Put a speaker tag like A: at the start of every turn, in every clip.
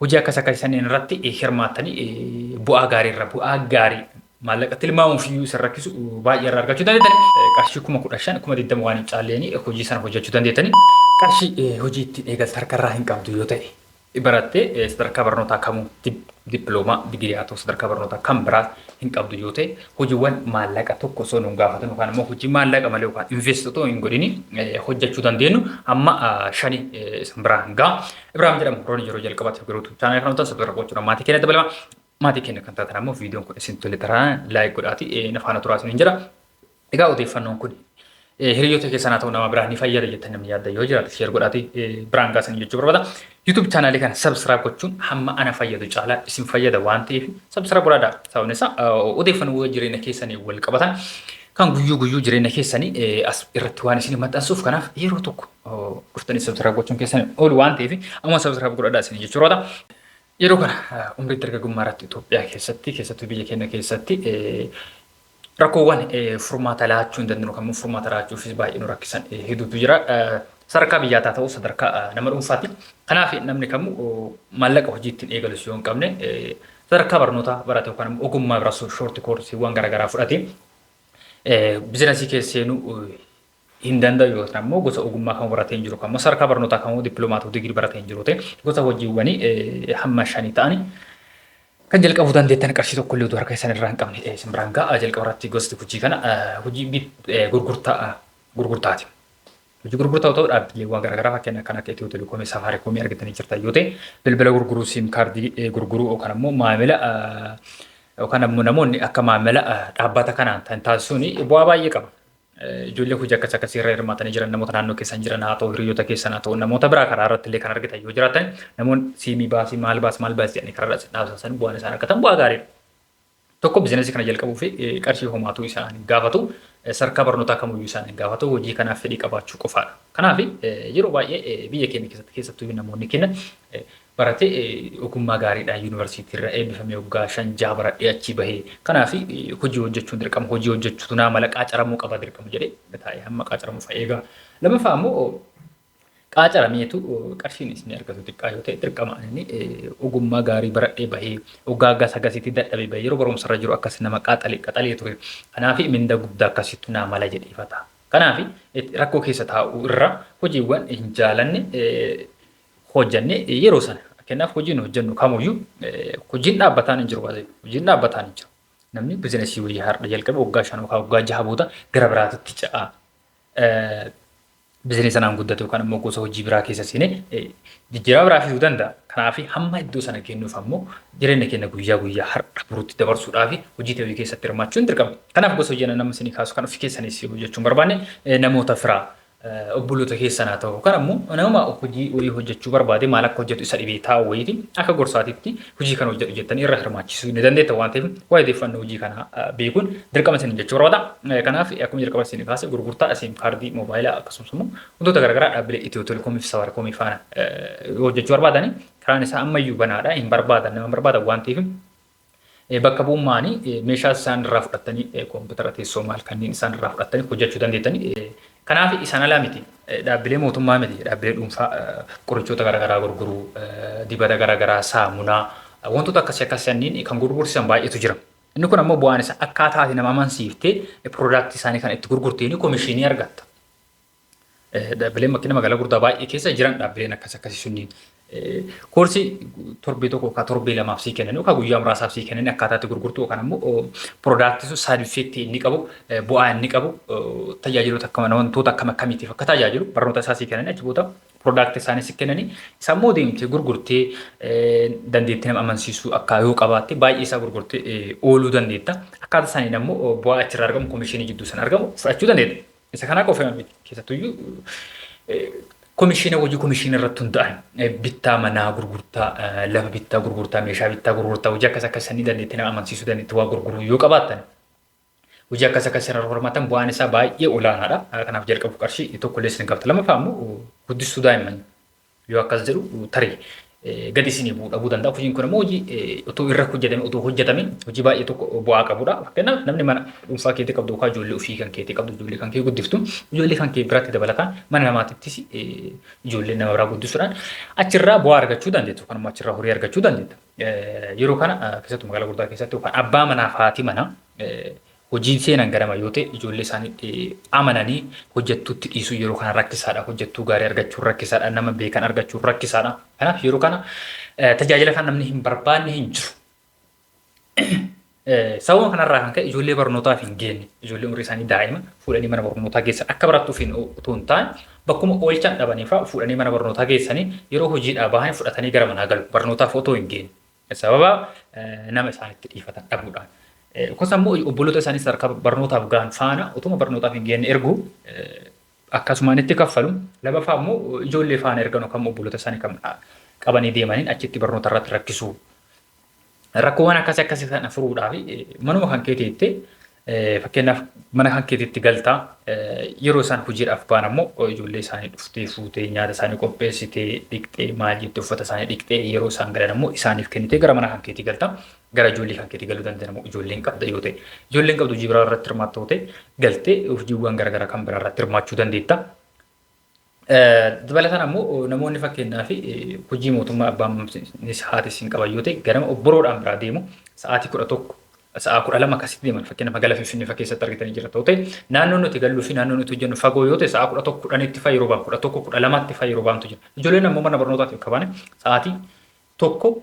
A: Hojii akkas akkasii sanneen irratti hirmaattanii bu'aa gaarii irra bu'aa gaarii maallaqa tilmaamuuf iyyuu isin rakkisu baay'ee irraa argachuu dandeettani. Qarshii 15,000 20,000 waan hin caalleeni hojii sana hojjechuu dandeettani. Qarshii hojii ittiin eegalte harka irraa hin qabdu yoo ta'e, barattee sadarkaa barnootaa kamuu, dippiloomaa, digirii haa ta'u, sadarkaa barnootaa kan biraa hin qabdu yoo ta'e, hojiiwwan maallaqa tokko osoo nun gaafatan yookaan immoo hojii maallaqa malee yookaan invest otoo hin godhini hojjechuu dandeenyu hamma shani isin biraan ga'a. Ibraahim jedhamu rooni yeroo jalqabaatiif garuu chaanaalii kana ta'an subscribe gochuudhaan maatii keenya dabalama. Maatii keenya kan taatan ammoo viidiyoon kun isin tole taanaan like godhaati na faana turaa isiniin jedha. Egaa odeeffannoon kun hiriyoota keessan haa ta'u nama biraa ni fayyada jettanii namni yaadda yoo jiraate share godhaati biraan gaasanii jechuu barbaada. YouTube chaanaalii kana subscribe gochuun hamma ana fayyadu caalaa isin fayyada waan ta'eef subscribe godhaadha. Sababni isaa odeeffannoo jireenya keessanii wal qabatan kan guyyuu guyyuu jireenya keessanii as irratti waan isin maxxansuuf, kanaaf yeroo tokko dhuftanii subscribe gochuun keessan oolu waan ta'eef amma subscribe godhadhaa isin jechuu barbaada. Yeroo kana umrii dargaggummaa irratti Itoophiyaa keessatti, keessattuu biyya keenya keessatti, rakkoowwan furmaata laachuu hin dandeenyu, kan furmaata laachuufis baay'ee nu rakkisan hedduutu jira. Sadarkaa biyyaataa ta'uu sadarkaa nama dhuunfaatti. Kanaaf namni kamuu maallaqa hojii ittiin eegalus yoo hin qabne, sadarkaa barnootaa barate yookaan immoo ogummaa biraas short courseiiwwan garaagaraa fudhate businessii keessa seenuu hin danda'u yoo ta'an immoo, gosa ogummaa kan baratee hin jiru kan immoo sadarkaa barnootaa kan dippiloomaa ta'u digirii baratee hin jiru ta'e, gosa hojiiwwanii hamma shanii ta'anii kan jalqabuu dandeettan qarshii tokko illee utuu harka isaan irraa hin qabne isin biraan ga'a. Jalqaba irratti gosti hojii kana hojii gurgurtaati. Hojii gurgurtaa ta'uu dhaabbileewwan garaagaraa, fakkeenya kan akka Itiyoo Telekoomii, Safaariikoomii argatanii jirtan yoo ta'e, bilbila gurguruu, SIM cardii gurguruu yookaan ammoo maamila yookaan ammoo namoonni akka maamila dhaabbata kanaan kan taasisuun bu'aa baay'ee qaba. Ijoollee hojii akkas akkasii irra hirmaatanii jiran, namoota naannoo keessan jiran haa ta'u, hiriyoota keessan haa ta'u, namoota biraa karaa irratti illee kan argitan yoo jiraatan, namoonni siimii baasii, maal baas maal baas jedhanii karaa irratti dhaabsisan, bu'aan isaan argatan bu'aa gaariidha. Tokko, businessii kana jalqabuu fi qarshii homaatu isaan hin gaafatu, sadarkaa barnootaa kamiyyuu isaan hin gaafatu, hojii kanaaf fedhii qabaachuu qofaadha. Kanaaf yeroo baay'ee biyya keenya keessatti, keessattuu namoonni keenya baratee ogummaa gaariidhaan yuunivarsiitii irra eebbifamee waggaa 5 6 baradhee achii bahee, kanaaf hojii hojjechuun dirqama, hojii hojjechuutu naa mala, qaacaramuu qaba dirqama jedhee taa'ee hamma qaacaramuuf eegaa. Lammaffaa immoo qaacarameetu qarshiin isin argatu xiqqaa yoo ta'e, dirqama inni ogummaa gaarii baradhee bahee waggaa gas agasitti dadhabee bahee yeroo barumsa irra jiru akkas nama qaxalee qaxalee ture. Kanaaf minda guddaa akkasittu naa mala jedheefata. Kanaaf rakkoo keessa taa'uu irra hojiiwwan hin jaalanne hojjannee yeroo sana, fakkeenyaaf hojiin hojjennu kamuyyuu hojiin dhaabbataan hin jiru, hojiin dhaabbataan hin jiru. Namni businessii wayii har'a jalqabe waggaa 5 yookaan waggaa 6 booda gara biraatitti ce'a. Businessii sanaan guddate yookaan immoo gosa hojii biraa keessa seenee jijjiirama biraa fiduu danda'a. Kanaaf hamma iddoo sana kennuuf ammoo jireenya keenya guyyaa guyyaa har'a borutti dabarsuudhaaf hojii ta'uu keessatti hirmaachuun dirqama. Kanaaf gosa hojii nama isinii kaasu kan ofii keessanis hojjechuun barbaanne, namoota firaa, obboloota keessan haa ta'u yookaan ammoo nama hojii wayii hojjechuu barbaade, maal akka hojjetu isa dhibee taa'u wayiiti, akka gorsaatitti hojii kana hojjedhu jettanii irra hirmaachisuu ni dandeetta waan ta'eef, waa'ee odeeffannoo hojii kanaa beekuun dirqama isin jechuu barbaada. Kanaaf akkuma jalqaba isin kaase, gurgurtaa SIM cardii moobaayilaa akkasumas immoo wantoota garaagaraa dhaabbilee Itiyoo Telekoomii fi Safaariikoomii faana hojjechuu barbaadanii karaan isaa ammayyuu banaadha, hin barbaadan nama barbaadan waan ta'eef, bakka bu'ummaanii meeshaa isaan irraa fudhattanii, koompitara, teessoo, maal kanneen isaan irraa fudhattanii hojjechuu dandeettanii. Kanaaf isaan alaa miti, dhaabbilee mootummaa miti, dhaabbilee dhuunfaa qorichoota garaagaraa gurguruu, dibata garaagaraa, saamunaa, wantoota akkasii akkasii kanneen kan gurgursiisan baay'eetu jira. Inni kun ammoo bu'aan isaa akkaataa ati nama amansiiftee productii isaanii kan itti gurgurteen commissionii argatta. Dhaabbileen makiina magaalaa gurguddaa baay'ee keessa jiran, dhaabbileen akkas akkasii sunniin koorsii torbee tokko yookaan torbee lamaaf sii kennan yookaan guyyaa muraasaaf sii kennan, akkaataa itti gurgurtu yookaan ammoo productii sun side effectii inni qabu, bu'aa inni qabu, tajaajiloota akkama wantoota akkam akkamiitiif akka tajaajilu barnoota isaa sii kennan, achi booda productii isaanii si kennanii, isa immoo deemtee gurgurtee, dandeettii nama amansiisuu akka yoo qabaatte baay'ee isaa gurgurtee ooluu dandeetta. Akkaataa isaaniin ammoo bu'aa achirraa argamu, commissionii jidduu sana argamu fudhachuu dandeetta. Isa kanaa qofa miti, keessattuyyuu commissiona, hojii commissiona irratti hundaa'an, bittaa manaa, gurgurtaa lafa, bittaa gurgurtaa meeshaa, bittaa gurgurtaa, hojii akkas akkasanii dandeettii nama amansiisuu, dandeettii waa gurguruu yoo qabaattan, hojii akkas akkasii irra hormaatan bu'aan isaa baay'ee olaanaadha. Kanaaf jalqabu qarshii tokko illee isin gaafata. Lammaffaa immoo guddistuu daa'immanii yoo akkas jedhu, tarii gadi isinii bu'uu dhabuu danda'a. Hojiin kun immoo hojii otoo irra hojjetame otoo hojjetame hojii baay'ee tokko bu'aa qabudha. Fakkeenyaaf namni mana dhuunfaa keetii qabdu yookaan ijoollee ofii kan keetii qabdu, ijoollee kan kee guddiftu, ijoollee kan kee biratti dabalataan mana namaatittis ijoollee nama biraa guddisuudhaan achirraa bu'aa argachuu dandeettu yookaan immoo achirraa horii argachuu dandeetta. Yeroo kana keessattuu magaalaa guddaa keessatti yookaan abbaa manaa fi haati manaa hojii seenan ganama yoo ta'e ijoollee isaanii amananii hojjettuutti dhiisuu yeroo kana rakkisaadha. Hojjettuu gaarii argachuun rakkisaadha. Nama beekan argachuun rakkisaadha. Kanaaf yeroo kana tajaajila kan namni hin barbaanne hin jiru. Sababa kanarraa kan ka'e ijoollee barnootaaf hin geenne, ijoollee umrii isaanii daa'ima fuudhanii mana barnootaa geessan akka barattuuf hin otoo hin taane bakkuma oolchan dhabanii fa'aa fuudhanii mana barnootaa geessanii yeroo hojiidhaa bahanii fudhatanii gara manaa galu barnootaaf otoo hin geenne. Sababa nama isaanitti dhiifatan dhabuudhaan. Kunis ammoo obboloota isaanii sadarkaa barnootaaf gahan faana otuma barnootaaf hin geenne ergu, akkasumaan itti kaffalu. Lamaffaa immoo ijoollee faana ergan yookaan obboloota isaanii kan qabanii deemaniin achitti barnoota irratti rakkisu. Rakkoowwan akkasii akkasii sana furuudhaaf manuma kan kee teettee, fakkeenyaaf mana kan keetitti galtaa, yeroo isaan hojiidhaaf ba'an ammoo ijoollee isaanii dhuftee fuutee, nyaata isaanii qopheessitee, dhiqxee, maal jettee, uffata isaanii dhiqxee, yeroo isaan galan ammoo isaaniif kennitee gara mana kan keetii galta. Gara ijoollee kan keetii galuu dandeenya ammoo ijoolleen qabda yoo ta'e. Ijoolleen qabdu hojii biraa irratti hirmaatta yoo ta'e, galtee hojiiwwan garaagaraa kan biraa irratti hirmaachuu dandeetta. Dabalataan ammoo namoonni fakkeenyaaf hojii mootummaa abbaan haatis hin qaban yoo ta'e, ganama obboroodhaan biraa deemu, sa'aatii 11, sa'a 12 akkasitti deeman. Fakkeenyaaf magaalaa Finfinnee fa'a keessatti argitanii jira ta'u ta'e, naannoon nuti galluu fi naannoon nuti hojjennu fagoo yoo ta'e, sa'a 11 10tti fa'a yeroo baanu, 11 12tti fa'a yeroo baantu jira. Ijoolleen ammoo mana barnootaatiif akka baane sa'aatii 1,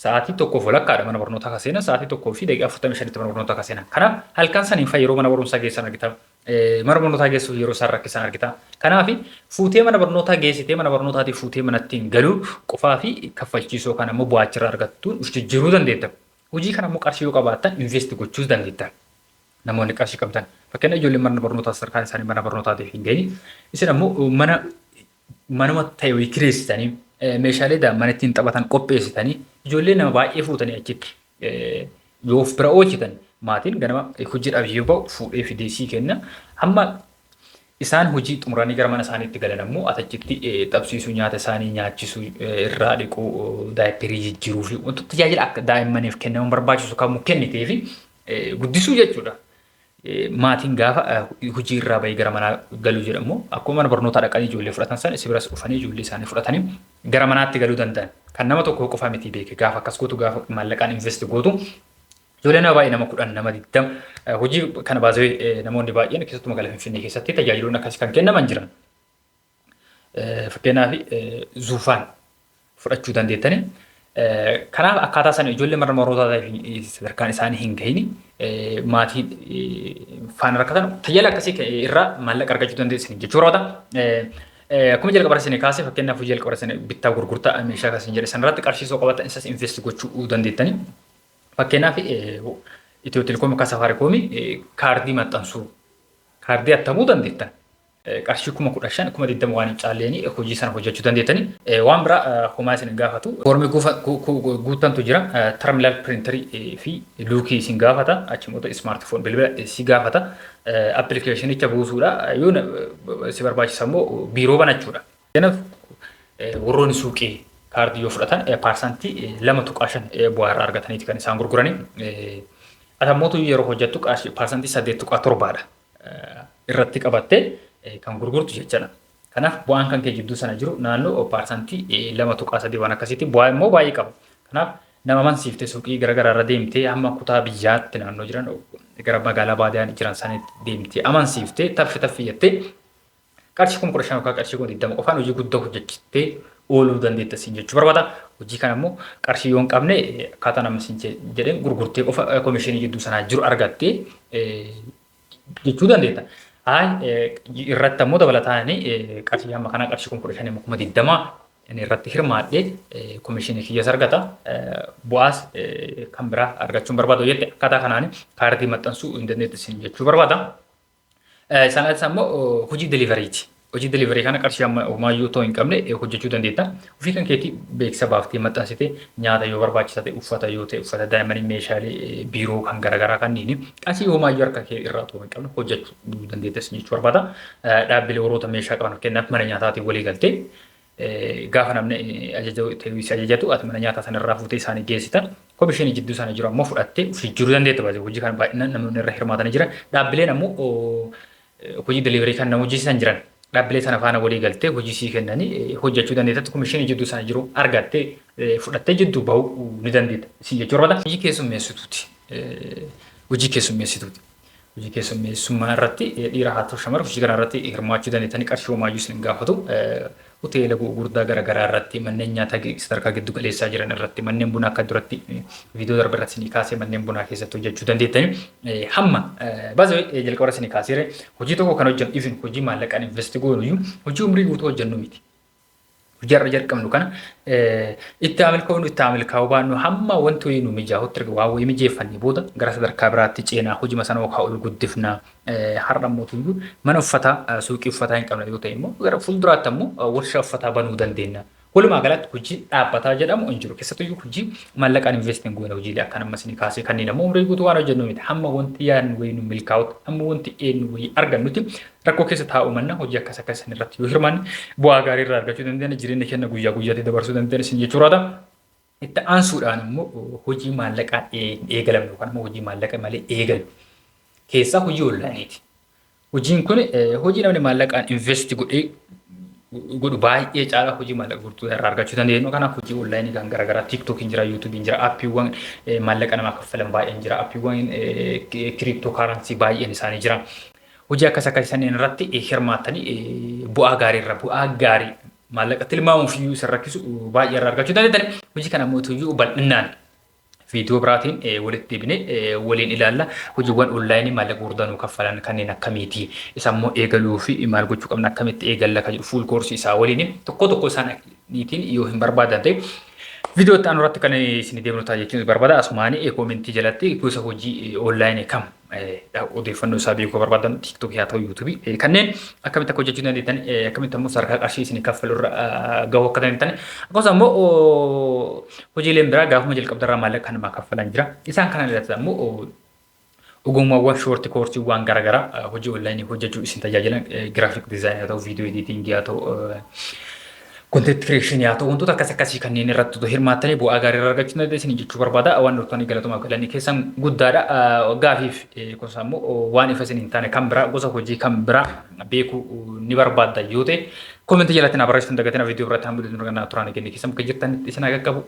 A: sa'aatii tokkoof walakkaadha mana barnootaa kan seenan, sa'aatii 1:45tti mana barnootaa kan seenan. Kanaaf halkan saniin fa'a yeroo mana barumsaa geessan argita. Mana barnootaa geessuuf yeroo isaan rakkisan argita. Kanaaf fuutee mana barnootaa geessitee mana barnootaatii fuutee manatti hin galuu qofaa fi kaffalchiisoo kan ammoo bu'aa achirraa argattuun of jijjiiruu dandeetta. Hojii kana immoo qarshii yoo qabaattan invest gochuus dandeetta. Namoonni qarshii qabdan. Fakkeenya ijoolleen mana barnootaa sadarkaan isaanii mana barnootaatiif hin gahin. Isin ammoo mana manuma ta'e wayii kireessitanii, meeshaalee daa'imman ittiin taphatan qopheessitanii, ijoollee nama baay'ee fuutanii achitti yoo of bira oolchitan, maatiin ganama hojiidhaaf yoo ba'u fuudhee fidee sii kenna. Hamma isaan hojii xumuranii gara mana isaaniitti galan ammoo ati achitti tapsiisuu, nyaata isaanii nyaachisuu, irraa dhiquu, daayipperii jijjiiruu fi wantoota tajaajila akka daa'immaniif kennamu barbaachisu kamuu kennitee fi guddisuu jechuudha. Maatiin gaafa hojii irraa bahee gara manaa galuu jedhamu akkuma mana barnootaa dhaqanii ijoollee fudhatan sana si biras dhufanii ijoollee isaanii fudhatanii gara manaatti galuu danda'an. Kan nama tokko qofa miti beeke, gaafa akkas gootu, gaafa maallaqaan invest gootu, ijoollee nama baay'ee, nama 10, nama 20, hojii kana baasee namoonni baay'een keessattuu magaalaa Finfinnee keessatti tajaajiloonni akkasii kan kennaman jiran. Fakkeenyaaf Zuufaan fudhachuu dandeettani. Kanaaf akkaataa sana ijoollee mana barnootaa fi sadarkaan isaanii hin gahini maatii faana rakkatan tajaajila akkasii irraa maallaqa argachuu dandeessan jechuu barbaada. Akkuma jalqaba isin kaasee, fakkeenyaaf hojii jalqaba isin bittaa gurgurtaa meeshaa akkasii jedhe sanarratti qarshii soo qabaatan isas invest gochuu dandeettani. Fakkeenyaaf Itiyoo Telekoom akka Safaariikoomii kaardii maxxansuu, kaardii attamuu dandeettan. Qarshii 15,000, 20,000 waan hin caalleeni hojii sana hojjechuu dandeettani. Waan biraa homaa isin hin gaafatu. Foormii guuttantu jira. Terminal printerii fi luukii isin gaafata. Achimoota smartphone bilbila si gaafata. Appilikeeshinicha buusuudha. Yoo si barbaachisa immoo biiroo banachuudha. Kanaaf warroonni suuqii kaardii yoo fudhatan paarsantii 2.5 bu'aa irraa argataniiti kan isaan gurgurani. Ati ammoo yeroo hojjettu paarsantii 8.7dha irratti qabattee kan gurgurtu jechuudha. Kanaaf bu'aan kan kee jidduu sana jiru naannoo paarsantii 2.3 waan akkasiitti, bu'aa immoo baay'ee qaba. Kanaaf nama amansiiftee suuqii garaagaraa irra deemtee, hamma kutaa biyyaatti naannoo jiran, gara magaalaa baadiyyaa jiran sanitti deemtee amansiiftee, taffi taffi jettee qarshii 15,000 yookaan qarshii 20,000 qofaan hojii guddaa hojjechittee ooluu dandeetta siin jechuu barbaada. Hojii kana immoo qarshii yoo hin qabne akkaataa nama siin jedheen gurgurtee qofa komishinii jidduu sanaa jiru argattee jechuu dandeetta. Haay, irratti ammoo dabalataan qarshii hamma kanaa, qarshii 15,000, 20,000 inni irratti hirmaadhee komishinii kiyyas argata. Bu'aas kan biraa argachuun barbaadu jette, akkaataa kanaan kaardii maxxansuu hin dandeettu siin jechuu barbaada. Isaan alatti ammoo hojii deliveryiti. Hojii delivery kana qarshii amma homaayyuu otoo hin qabne hojjechuu dandeetta. Ofii kan keetii beeksisa baaftee maxxansitee, nyaata yoo barbaachisa ta'e, uffata yoo ta'e, uffata daa'immanii, meeshaalee biiroo kan garaagaraa kanneen qarshii homaayyuu harka kee irraa otoo hin qabne hojjechuu dandeetta jechuu barbaada. Dhaabbilee warroota meeshaa qaban, fakkeenyaaf mana nyaataatiin walii galtee Gaafa namni ajaja si ajajatu ati mana nyaataa sanarraa fuutee isaanii geessita. Komishinii jidduu sana jiru ammoo fudhattee of jijjiiruu dandeetta. Baay'ee hojii kana baay'inaan namoonni irra hirmaatanii jiran. Dhaabbileen ammoo hojii delivery kan nama hojjechiisan jiran. Dhaabbilee sana faana walii galtee hojii sii kennanii hojjechuu dandeetta. Komishinii jidduu sana jiru argattee fudhattee jidduu bahuu ni dandeetta. Isin jechuu barbaada. Hojii keessummeessituuti. Hojii keessummeessituuti. Hojii keessummeessummaa irratti dhiira haa ta'u shamara hojii kana irratti hirmaachuu dandeettanii qarshii homaayyuu isin gaafatu. Hoteela gurguddaa garaagaraa irratti, manneen nyaataa sadarkaa giddu galeessaa jiran irratti, manneen bunaa akka duratti viidiyoo darbe irratti isinii kaasee manneen bunaa keessatti hojjechuu dandeettanii. Hamma baasee jalqaba isinii kaaseere, hojii tokko kan hojjennu, even hojii maallaqaan invest goonu iyyuu, hojii umrii guutuu hojjennu miti. Hojii har'a jalqabnu kana itti haa milkaa'u, itti haa milkaa'uu baannu, hamma wanti wayii nu mijaa'utti erga waa wayii mijeeffannee booda gara sadarkaa biraatti ceenaa, hojii sana yookaan ol guddifnaa. Har'a immoo mana uffataa, suuqii uffataa hin qabne yoo ta'e immoo gara fuulduraatti ammoo warshaa uffataa banuu dandeenya. Walumaa galatti hojii dhaabbataa jedhamu hin jiru. Keessattuu hojii maallaqaan invest hin goone, hojiilee akka nama isinii kaasee kanneen ammoo umurii guutuu waan hojjennu miti. Hamma wanti yaadnu wayii nu milkaa'utti, hamma wanti eenyu wayii argannutti rakkoo keessa taa'uu manna hojii akkas akkas irratti yoo hirmaanne bu'aa gaarii irraa argachuu dandeenya. Jireenya keenya guyyaa guyyaatti dabarsuu dandeenya isin jechuudha. Itti aansuudhaan immoo hojii maallaqaan eegalamne yookaan immoo hojii maallaqa malee eegalu keessaa hojii onlaayiniiti. Hojiin kun hojii namni maallaqaan invest godhee godhu baay'ee caalaa hojii maallaqa gurguddaa irraa argachuu dandeenyu. Kanaaf hojii onlaayinii kan garaagaraa TikTokiin jira, YouTubeiin jira, appiiwwan maallaqa namaa kaffalan baay'een jira, appiiwwan crypto currency baay'een isaanii jira. Hojii akkas akkasii sanneen irratti hirmaattanii bu'aa gaarii irra, bu'aa gaarii maallaqa tilmaamuuf iyyuu isin rakkisu baay'ee irraa argachuu dandeettan. Hojii kana immoo iyyuu bal'inaan viidiyoo biraatiin walitti deebinee waliin ilaalla. Hojiiwwan onlaayinii maallaqa gurguddaa nuu kaffalan kanneen akkamiiti? Isa immoo eegaluu fi maal gochuu qabna, akkamitti eegalla kan jedhu full course isaa waliin tokko tokko isaaniitiin yoo hin barbaadan ta'e viidiyoo itti aanu irratti kan isin deemnu ta'a jechuun barbaada. Asumaanii koomentii jalatti gosa hojii onlaayinii kam odeeffannoo isaa beekuu barbaadan, TikTokii haa ta'u YouTubeii, kanneen akkamitti akka hojjechuu dandeettan, akkamitti ammoo sadarkaa qarshii isin kaffalu irra gahuu akka dandeettan, akkasumas ammoo hojiileen biraa gaafuma jalqabdarraa maallaqa kan namaa kaffalan jira. Isaan kana irratti ammoo ogummaawwan short courseiiwwan garaagaraa hojii onlaayinii hojjechuu isin tajaajilan, graphic designii haa ta'u, video editingii haa ta'u, content creationii haa ta'u, wantoota akkas akkasii kanneen irratti otoo hirmaattanii bu'aa gaarii irraa argachuu dandeessan jechuu barbaada. Waan dhuftoonni galatomaaf galanii keessan guddaadha. Gaafiif gosa immoo waan ifa isin hin taane kan biraa, gosa hojii kan biraa beekuu ni barbaadda yoo ta'e, koomentii jalatti na barreessuun dagatina. Viidiyoo biratti hanga turan kenni keessan bakka jirtanitti isin haa qaqqabu.